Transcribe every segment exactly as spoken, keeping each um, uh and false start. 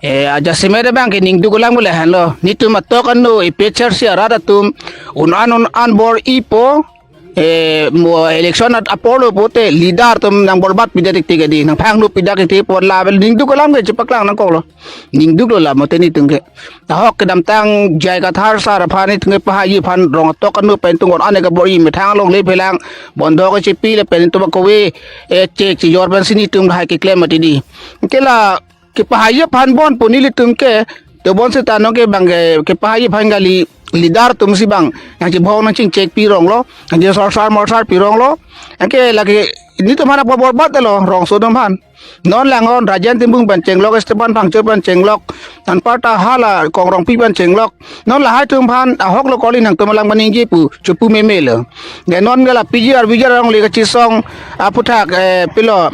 Eh, ajasemet abang ke ningduk alam ke lahenlo. Netum atok anu A P H L C arat atum un-an un-an bor-ipo. Eh, mo election at apor lo pote leader atum nang borbat pidet tik tik adi, nang phangno pidet tik tik apot label ningduk alam ke chepaklang nangkoklo. Ningduklo la mote netum ke. Ahok kedamtang J I Kathar sar aphan netum ke pahai aphan rong atok anu pen tung on ane ke bor-i methang along le phelang bondhok ke chepi lapen netum akove, eh, chek chijor pensi netum lahai keklem mati di. Ke la kepahai aphan bon pu nelitum ke, to bon seta nong ke bang ke, kepahai aphan kali leader atum si bang nangchebong nangchingchek pironglo, nangchesor sar mor sar pironglo. Anke lake netum aphan apor borbat lo, rongso atum aphan. Non lang-on Rajen Timung pen chenglok, Stephen Phangcho pen chenglok, anparta hala Kong Rongpi pen chenglok. Non lahai atum aphan ahok lo kali nangtum alam kaningje pu chepu memelo. Ke non ke la P G R V G R along le kachisong aphuthak, eh, pilo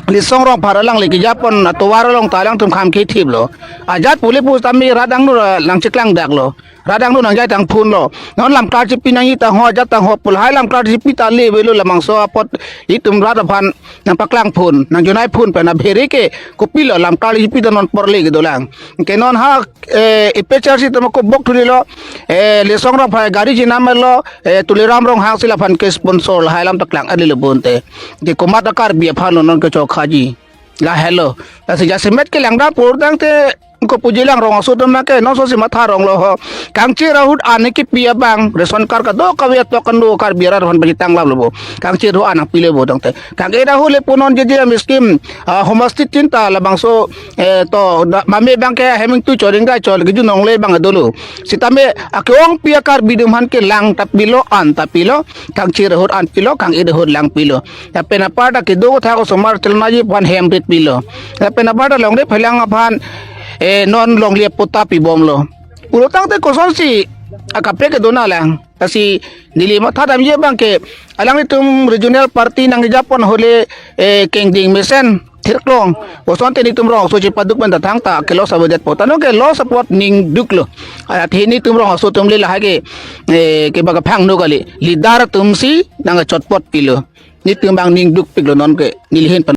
Lisong Rongphar alangli kejapon atovar along ta alangtum kham khethiplo. Ajat pule pusitame rat angno ra nangcheklangdaklo. Rat angno nangjai tangphunlo. Non lamklar chepi nangji tangho, ajat tangho pu lahai lamklar chepi ta le avelo labangso apot itum rat aphan nangpaklangphun, nangjonaiphun pen abhere ke kopilo lamklar chepi ta non porle kedolang. Ke non ha, eh, A P H L C atum ako bok thulilo, eh, Lisong Rongphar gari jinam lo, eh, Tuliram Ronghang si laphan ke sponsor lahai alam paklang adilo bonte. Ke komat a Karbi aphan lo non kechokhaji. Lahenlo. Lasi jasemet kelang dam pur tangte ko puji lang rongso atum ke non so si matha ronglo ho. Kangchir ahut an kipi abang ration card kadokave atok kanu Karbi arat aphan pajitang lam lo bo. Kangchir ahut an nangpilo bo tangte. Kang-e ahut le punon J J M scheme, ah, homestay tin ta labangso, eh, to da, mame abang ke heming tu choring dai chol kejun nongle abang dolo. Sitame ake-ongpi a Karbi atum aphan ke lang ta pilo, an ta pilo, kangchir ahut an pilo, kang-e ahut lang pilo. Lapen aparta kedo kotha kosomar chelnaji aphan hem rit pilo. Lapen aparta longri phelang aphan, eh, non longle patta pibomlo. Pulo tangte kosonsi akaprek kedo na lang. Lasi neli matha damji abang ke alanglitum regional party nangjapon ahut le, eh, kengding mesen thirklong. Kosonte netum rongso chepaduk pen ta thangta ke loss avedetpo. Ta non ke loss apot ningduklo. Athe netum rongso atum le lahai ke, eh, ke baka phangno kali. Leader atum si nangchotpot pilo. Netum abang ningdukpiklo non ke neli ahin pen